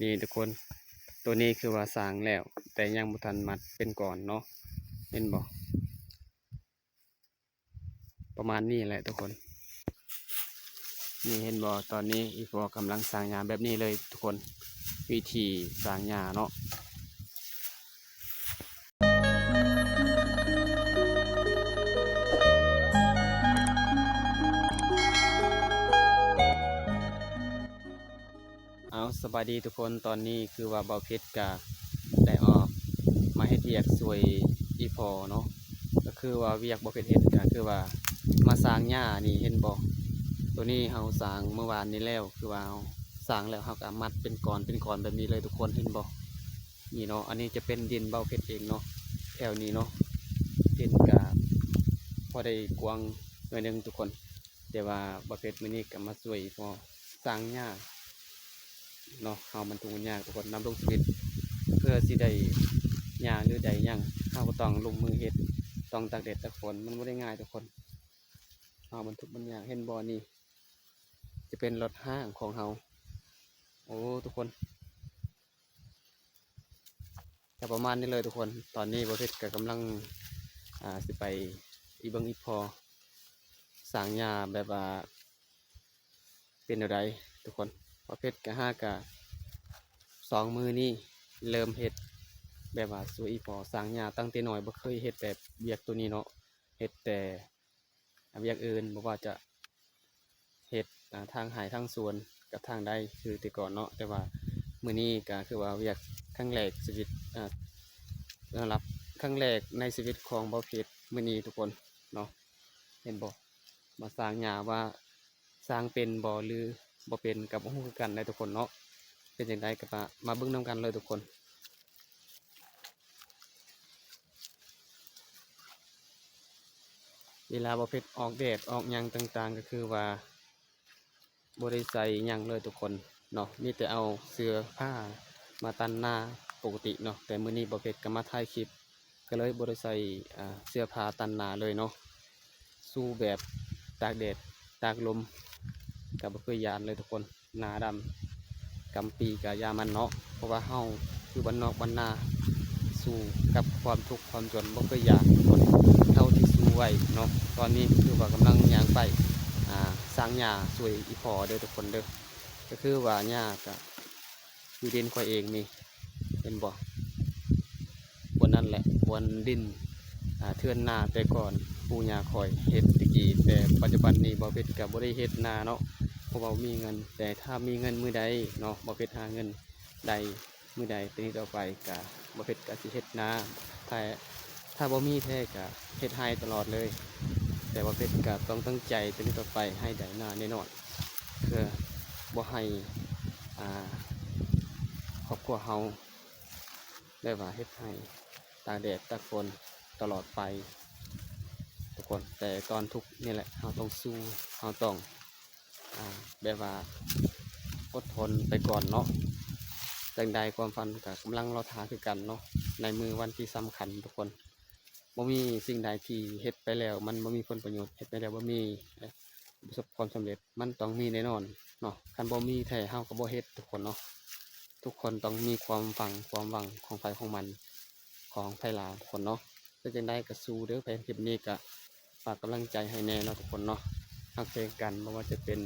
ນີ້ທຸກຄົນ ໂຕນີ້ຄືວ່າສ້າງແລ້ວ ແຕ່ຍັງບໍ່ທັນມັດເປັນກ້ອນເນາະ ເຫັນບໍ່? ປະມານນີ້ແຫຼະທຸກຄົນ. ນີ້ເຫັນບໍ່? ຕອນນີ້ອີ່ພໍ່ກຳລັງສ້າງຫຍ້າແບບນີ້ເລີຍທຸກຄົນ ວິທີສ້າງຫຍ້າເນາະ. ເອົາ ສະບາຍດີທຸກຄົນ ຕອນນີ້ຄືວ່າບ່າວເພັດກະໄດ້ອອກມາເຮັດວຽກຊ່ວຍອີ່ພໍ່ເນາະ ກະຄືວ່າວຽກບ່າວເພັດເຮັດກະຄືວ່າມາສ້າງຫຍ້ານີ້ ເຫັນບໍ່? ໂຕນີ້ເຮົາສ້າງມື້ວານນີ້ແລ້ວ ຄືວ່າເຮົາສ້າງແລ້ວເຮົາກະມັດເປັນກ້ອນເປັນກ້ອນແບບນີ້ເລີຍທຸກຄົນ ເຫັນບໍ່? ນີ້ເນາະ ອັນນີ້ຈະເປັນດິນບ່າວເພັດເອງເນາະ ແຖວນີ້ເນາະ ດິນກະພໍໄດ້ກວ້າງໜ້ອຍໜຶ່ງທຸກຄົນ ແຕ່ວ່າບ່າວເພັດມື້ນີ້ກະມາຊ່ວຍພໍ່ສ້າງຫຍ້າເນາະ ເຮົາບັນທຸກມັນຍາກທຸກຄົນ ດຳລົງຊີວິດເພື່ອຊິໄດ້ຫຍ້າ ຫຼື ໄດ້ຫຍັງ ເຮົາກະຕ້ອງລົງມືເຮັດ ຕ້ອງຕາກແດດຕາກຝົນ ມັນບໍ່ໄດ້ງ່າຍທຸກຄົນ ເຮົາບັນທຸກມັນຍາກ ເຫັນບໍ່? ນີ້ຈະເປັນລົດຮ່າງຂອງເຮົາ ໂອ້ ທຸກຄົນ. ກະປະມານນີ້ເລີຍທຸກຄົນ ຕອນນີ້ບ່າວເພັດກະກຳລັງ ອ່າ ຊິໄປອີ່ເບິ່ງອີ່ພໍ່ສ້າງຫຍ້າແບບວ່າເປັນແນວໃດທຸກຄົນ ບ່າວເພັດກະຫາກະສອງມື້ນີ້ເລີ່ມເຮັດ ແບບວ່າຊ່ວຍອີ່ພໍ່ສ້າງຫຍ້າ ຕັ້ງແຕ່ນ້ອຍບໍ່ເຄີຍເຮັດແບບວຽກໂຕນີ້ເນາະ ເຮັດແຕ່ ອາ ວຽກອື່ນ ບໍ່ວ່າຈະເຮັດ ອາ ທາງໄຮ່ທາງສວນກັບທາງໃດຄືແຕ່ກ່ອນເນາະ ແຕ່ວ່າມື້ນີ້ກະຄືວ່າວຽກຄັ້ງແລກຊີວິດ ອາ ສຳລັບຄັ້ງແລກໃນຊີວິດຂອງບ່າວເພັດມື້ນີ້ທຸກຄົນເນາະ ເຫັນບໍ່? ມາສ້າງຫຍ້າວ່າສ້າງເປັນບໍ່ ຫຼື ບໍ່ເປັນກະບໍ່ຮູ້ຄືກັນເດ້ທຸກຄົນເນາະ ເປັນຈັ່ງໃດກະມາ ມາເບິ່ງນຳກັນເລີຍທຸກຄົນ. ເວລາບ່າວເພັດອອກແດດອອກຫຍັງຕ່າງໆ ກະຄືວ່າບໍ່ໄດ້ໃສ່ຫຍັງເລີຍທຸກຄົນເນາະ ມີແຕ່ເອົາເສື້ອຜ້າມາຕັນໜ້າປົກກະຕິເນາະ ແຕ່ມື້ນີ້ບ່າວເພັດກະມາຖ່າຍຄລິບ ກະເລີຍບໍ່ໄດ້ໃສ່ ອາ ເສື້ອຜ້າຕັນໜ້າເລີຍເນາະ ສູ້ແບບຕາກແດດຕາກລົມ ກະບໍ່ເຄີຍຢ້ານເລີຍທຸກຄົນ ໜ້າດຳກຳປີກະຢ່າມັນເນາະ ເພາະວ່າເຮົາຢູ່ບ້ານນອກບ້ານນາ ສູ້ກັບຄວາມທຸກຄວາມຈົນບໍ່ເຄີຍຢ້ານທຸກຄົນ ເທົ່າທີ່ສູ້ໄຫວເນາະ. ຕອນນີ້ຄືວ່າກຳລັງຍ່າງໄປ ອາ ສ້າງຫຍ້າຊ່ວຍອີ່ພໍ່ເດີທຸກຄົນເດີ ກະຄືວ່າຫຍ້າກະຢູ່ດິນຂ້ອຍເອງນີ້ ເຫັນບໍ່? ບ່ອນນັ້ນແຫຼະ ບ່ອນດິນ ອາ ເທືອນນາແຕ່ກ່ອນ ປູ່ຍ່າຂ້ອຍເຮັດແຕ່ກີ້ ແຕ່ປັດຈຸບັນນີ້ບ່າວເພັດກະບໍ່ໄດ້ເຮັດນາເນາະ ເພາະວ່າບໍ່ມີເງິນ ແຕ່ຖ້າມີເງິນມື້ໃດເນາະ ບ່າວເພັດຫາເງິນໄດ້ມື້ໃດ ແຕ່ນີ້ຕໍ່ໄປກະບ່າວເພັດກະຊິເຮັດນາ ຖ້າ ຖ້າບໍ່ມີແທ້ກະເຮັດໄຮ່ຕະຫຼອດເລີຍ ແຕ່ບ່າວເພັດກະຕ້ອງຕັ້ງໃຈ ແຕ່ນີ້ຕໍ່ໄປໃຫ້ໄດ້ນາແນ່ນອນ ເພື່ອບໍ່ໃຫ້ ອາ ຄອບຄົວເຮົາ ແບບວ່າເຮັດໄຮ່ຕາກແດດຕາກຝົນຕະຫຼອດໄປທຸກຄົນ ແຕ່ຕອນທຸກນີ້ແຫຼະ ເຮົາຕ້ອງສູ້ ເຮົາຕ້ອງ ອາ ແບບວ່າອົດທົນໄປກ່ອນເນາະ ຈັ່ງໃດຄວາມຝັນກະກຳລັງລໍຖ້າຄືກັນເນາະ ໃນມື້ວັນທີ່ສຳຄັນທຸກຄົນ ບໍ່ມີສິ່ງໃດທີ່ເຮັດໄປແລ້ວມັນບໍ່ມີຜົນປະໂຫຍດ ເຮັດໄປແລ້ວບໍ່ມີ ປະສົບຄວາມສຳເລັດ ມັນຕ້ອງມີແນ່ນອນເນາະ ຄັນບໍ່ມີແທ້ເຮົາກະບໍ່ເຮັດທຸກຄົນເນາະ ທຸກຄົນຕ້ອງມີຄວາມຝັນ ຄວາມຫວັງຂອງໃຜຂອງມັນ ຂອງໃຜລາວທຸກຄົນເນາະ ເປັນຈັ່ງໃດກະສູ້ເດີ ໃຜເຫັນຄລິບນີ້ກະຝາກກຳລັງໃຈໃຫ້ແນ່ເນາະທຸກຄົນເນາະ ຮັກແພງກັນ ບໍ່ວ່າຈະເປັນ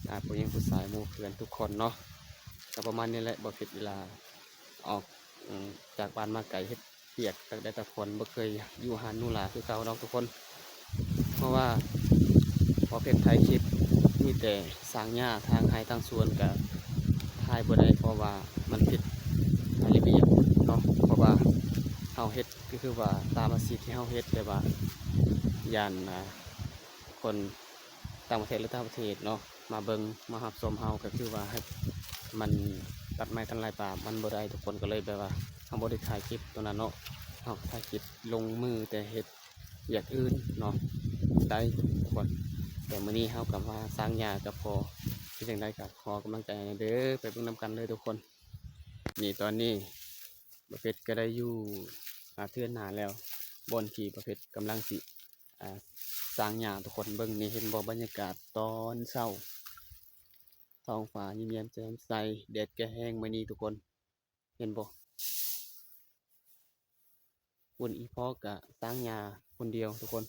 ອາ ຜູ້ຍິງຜູ້ຊາຍ ໝູ່ເພື່ອນທຸກຄົນເນາະ ກະປະມານນີ້ແຫຼະ ບໍ່ຜິດເວລາອອກ ອືມ ຈາກບ້ານມາໄກ ເຮັດວຽກຕາກແດດຕາກຝົນ ບໍ່ເຄີຍຢູ່ຮ້ານຫຼູຫຼາຄືເກົ່າດອກທຸກຄົນ ເພາະວ່າບໍ່ເປັນຖ່າຍຄລິບ ມີແຕ່ສ້າງຫຍ້າທາງໄຮ່ທາງສວນກະຖ່າຍບໍ່ໄດ້ ເພາະວ່າມັນຜິດລະບຽບເນາະ ເພາະວ່າເຮົາເຮັດ ກະຄືວ່າຕາມອາຊີບທີ່ເຮົາເຮັດ ແຕ່ວ່າຢ້ານ ອາ ຄົນຕ່າງປະເທດ ຫຼື ຕ່າງປະເທດເນາະ ມາເບິ່ງມາຮັບຊົມເຮົາ ກະຄືວ່າໃຫ້ມັນຕັດໄມ້ທຳລາຍປ່າ ມັນບໍ່ໄດ້ທຸກຄົນ ກະເລີຍແບບວ່າເຮົາບໍ່ໄດ້ຖ່າຍຄລິບໂຕນັ້ນເນາະ ເຮົາກະຖ່າຍຄລິບລົງມືແຕ່ເຮັດວຽກອື່ນເນາະ ໄດ້ທຸກຄົນ ແຕ່ມື້ນີ້ເຮົາກະມາສ້າງຫຍ້າກັບພໍ່ ເປັນຈັ່ງໃດກະຂໍກຳລັງໃຈໃຫ້ແນ່ເດີ ໄປເບິ່ງນຳກັນເລີຍທຸກຄົນ. ນີ້ຕອນນີ້ບ່າວເພັດກະໄດ້ຢູ່ ອາ ເທືອນນາແລ້ວ ບ່ອນທີ່ບ່າວເພັດກຳລັງຊິ ອາ ສ້າງຫຍ້າທຸກຄົນເບິ່ງນີ້ ເຫັນບໍ່ ບັນຍາກາດຕອນເຊົ້າ ຕ ທ້ອງຟ້າຍິ້ມແຍ້ມແຈ່ມໃສ, ແດດກໍແຮງມື້ນີ້ທຸກຄົນ ເຫັນບໍ່? ພຸ້ນ ອີ່ພໍ່ກໍສາງຫຍ້າຄົນດຽວທຸກຄົນ.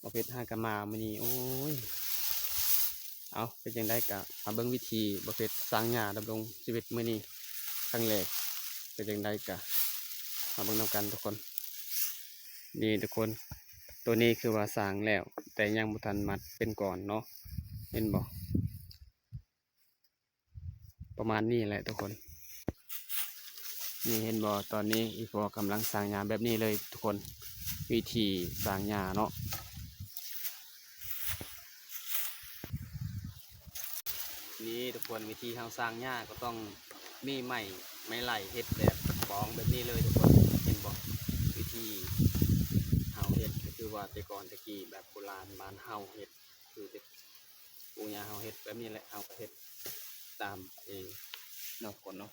ບໍ່ເພັດຫາກໍມາມື້ນີ້ ໂອ້ຍ. ເອົາ ເປັນຈັ່ງໃດກໍມາເບິ່ງວິຖີບໍ່ເພັດສາງຫຍ້າດຳລົງຊີວິດມື້ນີ້ຄັ້ງແລກ ເປັນຈັ່ງໃດກໍມາເບິ່ງນຳກັນທຸກຄົນ. ນີ້ທຸກຄົນ ໂຕນີ້ຄືວ່າສາງແລ້ວ ແຕ່ຍັງບໍ່ທັນມັດເປັນກ້ອນເນາະ ເຫັນບໍ່? ປະມານນີ້ແຫຼະທຸກຄົນ. ນີ້ເຫັນບໍ່? ຕອນນີ້ອີ່ພໍ່ກຳລັງສາງຫຍ້າແບບນີ້ເລີຍທຸກຄົນ ວິທີສາງຫຍ້າເນາະ. ນີ້ທຸກຄົນ ວິທີເຮົາສາງຫຍ້າກໍຕ້ອງມີໄມ້ ໄມ້ໄຫຼເຮັດແບບປອງແບບນີ້ເລີຍທຸກຄົນ ເຫັນບໍ່? ວິທີເຮົາເຮັດກໍຄືວ່າແຕ່ກ່ອນແຕ່ກີ້ແບບໂບລານບ້ານເຮົາເຮັດ ຄືແຕ່ປູ່ຍ່າເຮົາເຮັດແບບນີ້ແຫຼະ ເຮົາກໍເຮັດຕາມເອງເນາະທຸກຄົນເນາະ.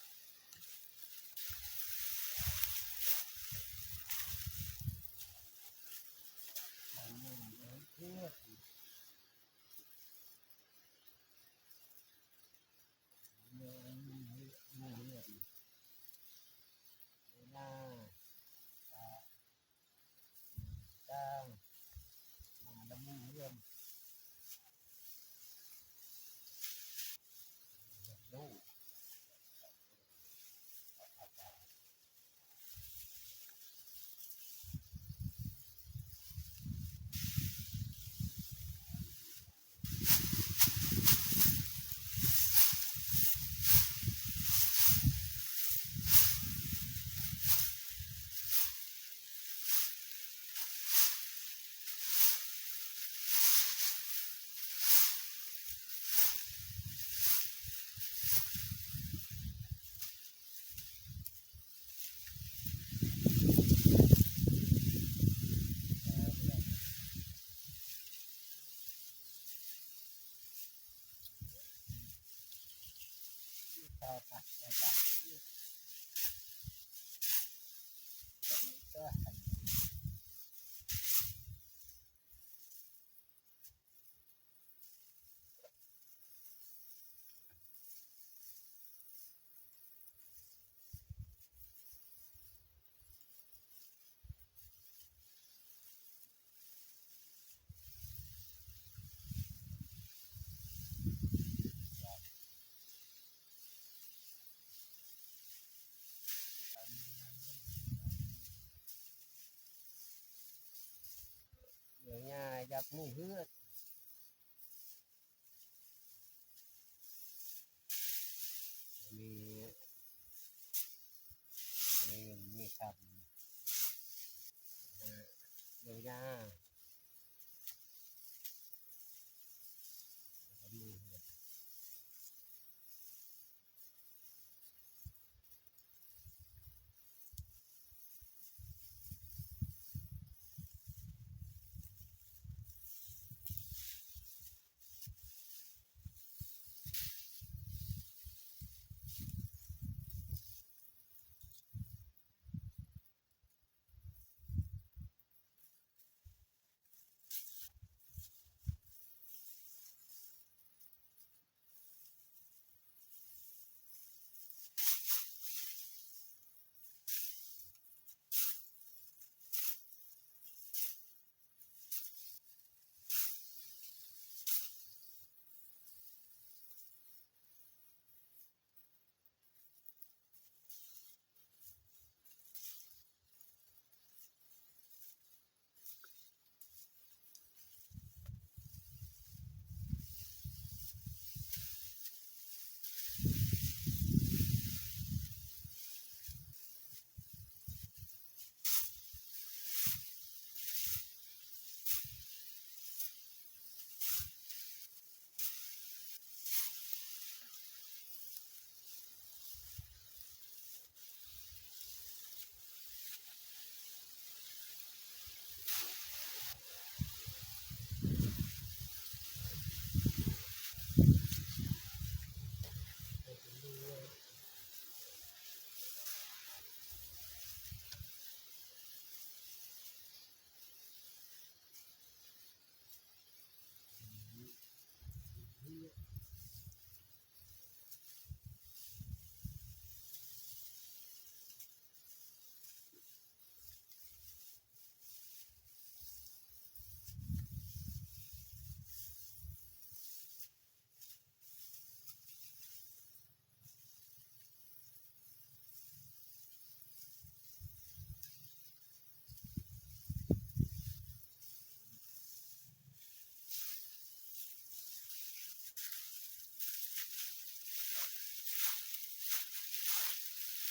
ເອີ ຫຍ້າຢາກມີເຮືອນ ມີ ມີເງິນມີຄຳ ເອີ ເອີ ຫຍ້າ ມີເຮືອນ.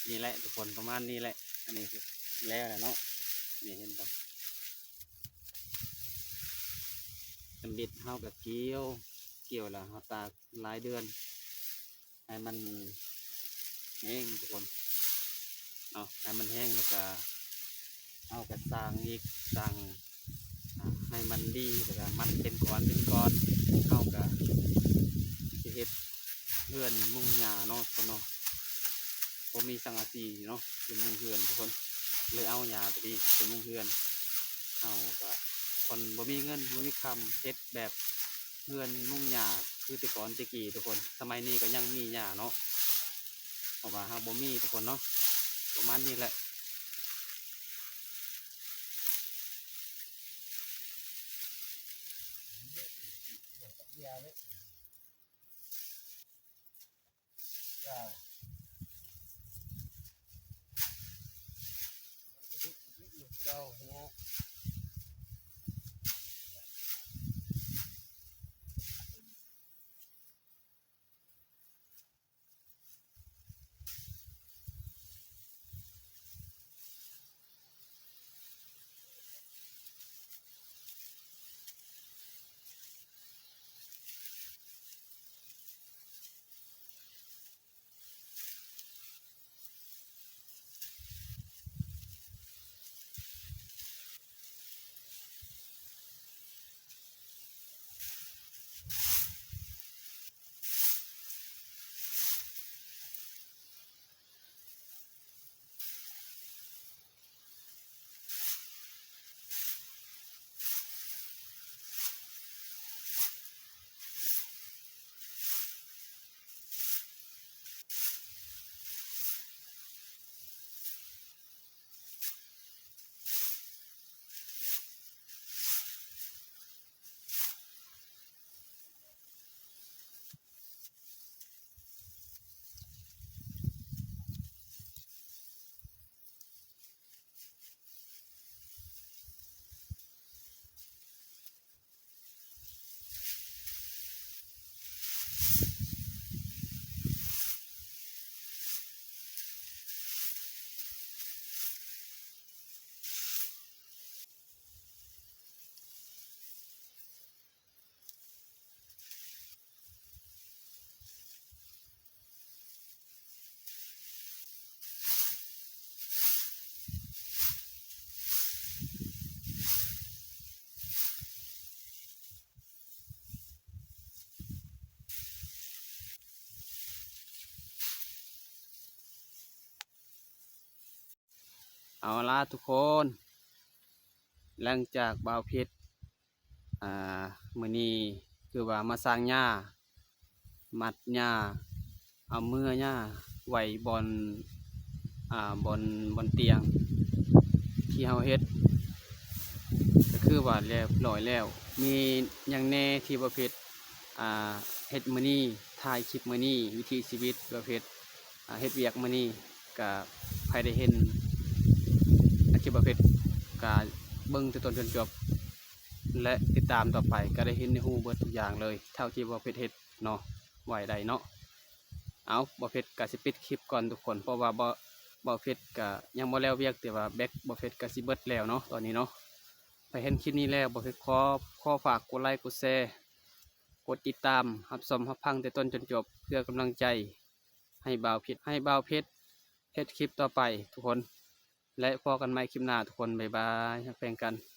ນີ້ແຫຼະທຸກຄົນ ປະມານນີ້ແຫຼະ. ອັນນີ້ຄືແລ້ວແຫຼະເນາະ ນີ້ເຫັນບໍ່? ສຳເລັດເຮົາກໍກ່ຽວ ກ່ຽວແລ້ວເຮົາຕາກຫຼາຍເດືອນ ໃຫ້ມັນແຫ້ງທຸກຄົນເນາະ ໃຫ້ມັນແຫ້ງ ແລ້ວກະເຮົາກະສ້າງອີກ ສ້າງ ອ່າ ໃຫ້ມັນດີ ແລ້ວກະມັນເປັນກ້ອນເປັນກ້ອນ ເຮົາກະຊິເຮັດເຮືອນມຸງຫຍ້າເນາະທຸກຄົນເນາະ. ບໍ່ມີສັງກະສີເນາະ ເປັນມຸງເຮືອນທຸກຄົນ ເລີຍເອົາຫຍ້າຕົວນີ້ເປັນມຸງເຮືອນ. ເຮົາກະຄົນບໍ່ມີເງິນບໍ່ມີຄຳ ເຮັດແບບເຮືອນມຸງຫຍ້າຄືແຕ່ກ່ອນແຕ່ກີ້ທຸກຄົນ. ສະໄໝນີ້ກໍຍັງມີຫຍ້າເນາະ ເພາະວ່າເຮົາບໍ່ມີທຸກຄົນເນາະ. ປະມານນີ້ແຫຼະ. ເອົາລະທຸກຄົນ ຫຼັງຈາກບ່າວເພັດ ອ່າ ມື້ນີ້ຄືວ່າມາສ້າງຫຍ້າ ມັດຫຍ້າ ເອົາເມືອຫຍ້າໄວ້ບ່ອນ ອ່າ ບ່ອນ ບ່ອນຕຽງທີ່ເຮົາເຮັດ ກໍຄືວ່າລຽບຮ້ອຍແລ້ວ. ມີຫຍັງແດ່ທີ່ບ່າວເພັດ ອ່າ ເຮັດມື້ນີ້ ຖ່າຍຄລິບມື້ນີ້ ວິຖີຊີວິດບ່າວເພັດ ອ່າ ເຮັດວຽກມື້ນີ້ ກະໃຜໄດ້ເຫັນ ອາ ຄລິບບ່າວເພັດ ກະເບິ່ງແຕ່ຕົ້ນຈົນຈົບ ແລະ ຕິດຕາມຕໍ່ໄປ ກະໄດ້ເຫັນໄດ້ຮູ້ເບິດທຸກຢ່າງເລີຍ ເທົ່າທີ່ບ່າວເພັດເຮັດເນາະ ໄວ້ໄດ້ເນາະ. ເອົາ ບ່າວເພັດກະຊິປິດຄລິບກ່ອນທຸກຄົນ ເພາະວ່າບ່າວ ບ່າວເພັດກະຍັງບໍ່ແລ້ວວຽກ ແຕ່ວ່າແບັດບ່າວເພັດກະຊິເບິດແລ້ວເນາະ ຕອນນີ້ເນາະ. ໃຜເຫັນຄລິບນີ້ແລ້ວ ບ່າວເພັດຂໍ ຂໍຝາກກົດໄລ ກົດແຊ ກົດຕິດຕາມ ຮັບຊົມຮັບຟັງແຕ່ຕົ້ນຈົນຈົບ ເພື່ອກຳລັງໃຈ ໃຫ້ບ່າວເພັດ ໃຫ້ບ່າວເພັດເຮັດຄລິບຕໍ່ໄປທຸກຄົນ ແລະ ພໍ້ກັນໃໝ່ຄລິບໜ້າທຸກຄົນ ບາຍບາຍ ຮັກແພງກັນ.